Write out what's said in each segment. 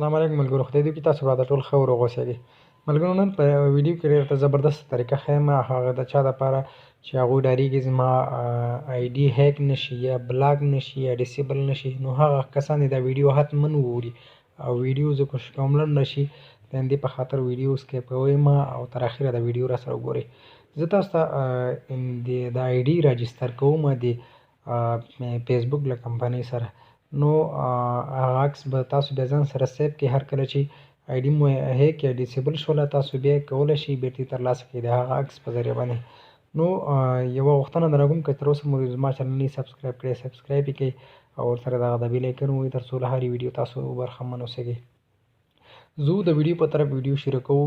السلام علیکم ملګرو، خدای دې وکړي تاسو راته ټول ښه او روغ اوسئ. ملګرو، نن په ویډیو کې ډېره زبردسته طریقه ښیم، هغه د چا دپاره چې هغوی ډارېږي زما آی ډي هیک نه شي یا بلاک نه شي یا ډیسیبل نه شي، نو هغه کسان دې دا ویډیو حتما وګوري. او ویډیو زه کوشش کوم لنډه شي، د همدې په خاطر ویډیو سکیپ کوئ مه او تر اخره دا ویډیو راسره وګورئ. زه تاسو ته د آی ډي راجستر کوم د فیسبوک له کمپنۍ سره، نو هغه عکس به تاسو بیا ځان سره سیف کړئ. هر کله چې آی ډي مو هیک یا ډیسیبل شوله، تاسو بیا کولی شئ بېرته یې ترلاسه کړئ د هغه عکس په ذریعه باندې. نو یوه غوښتنه درنه کوم، که تر اوسه مو زما چینل نه سبسکرایب کړی، سبسکرایب یې کړئ او ورسره دغه د بیل ایکن ووهئ تر څو له هرې ویډیو تاسو برخمن اوسئ. ځو د ویډیو په طرف، ویډیو شروع کوو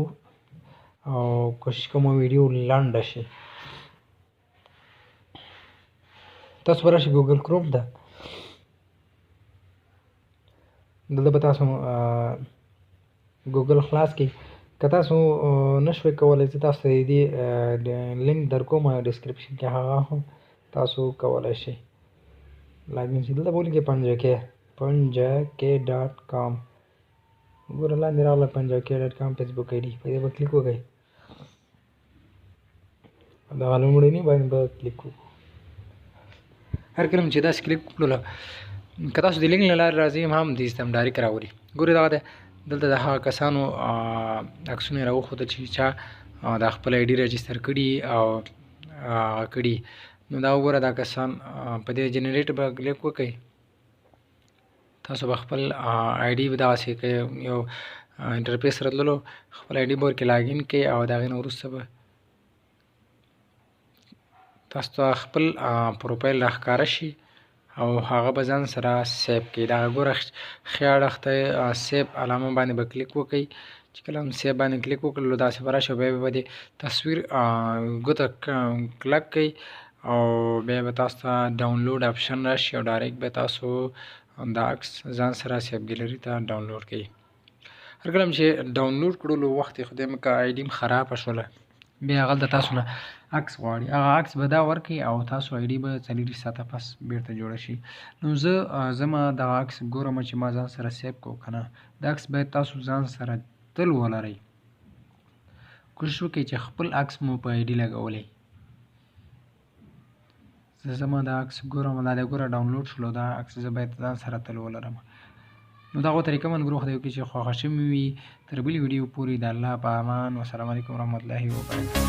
او کوشش کوم ویډیو لنډه شي. تاسو به راشئ ګوګل کروم ته، دلته به تاسو ګوګل خلاص کړئ. که تاسو نشوئ کولی، زه تاسو ته د دې لینک در کوم ډسکرپشن کې، هغه هم تاسو کولی شئ لاګین شئ. دلته به ولیکئ پنجکې، پنجکې ډاټ کام. ګوره لاندې راغله پنجکې ډاټ کام فیسبوک آی ډي، په دې به کلیک وکړئ. دغه لومړني باندې به کلیک وکړو. هر کله چې داسې کلیک وکړو، که تاسو د لینک له لارې راځئ هم دې سیستم ډایرک راولي. ګورئ دغه دی، دلته د هغه کسانو عکسونه یې راوښودل چې چا د خپل آی ډي راجستر کړي او هغه کړي. نو دا وګوره، دا کسان په دې جنریټ به کلیک وکړئ، تاسو به خپل آی ډي به دغسې یو انټرفیس راتللو، خپل آی ډي به ورکې لاګین کړئ او د هغې نه وروسته به تاسو ته خپل پروفایل راښکاره شي او هغه به ځان سره سیف کړئ. دغه ګوره ښي اړخ ته سیف علامه باندې به کلیک وکړئ. چې کله هم سیف باندې کلیک وکړلو، داسې به راشي او بیا به د تصویر ګوته کلک کړئ او بیا به تاسو ته ډاونلوډ اپشن راشي او ډایرکټ به تاسو دا عکس ځان سره سیف ګیلري ته ډاونلوډ کړئ. هر کله چې ډاونلوډ کړلو، وخت یې خدای مه که آی ډي هم خرابه شوله، بیا هغلته تاسو نه عکس غواړي، هغه عکس به دا ورکړي او تاسو آی ډي به 24 ساعته پس بیرته جوړه شي. نو زه زما دغه عکس ګورم چې ما ځان سره سیف کړو که نه. دا عکس باید تاسو ځان سره تل ولرئ. کوشش وکړئ چې خپل عکس مو په آی ډي لګولی. زه زما دا عکس ګورم، دا دی ګوره ډاونلوډ شولو. دا عکس زه باید ځان سره تل ولرم. نو دغه طریقه ملګرو، خدای وکړي چې خوښه شوې وي. تر بلې ویډیو پورې د الله په امان. والسلام علیکم ورحمت الله وبرکاته.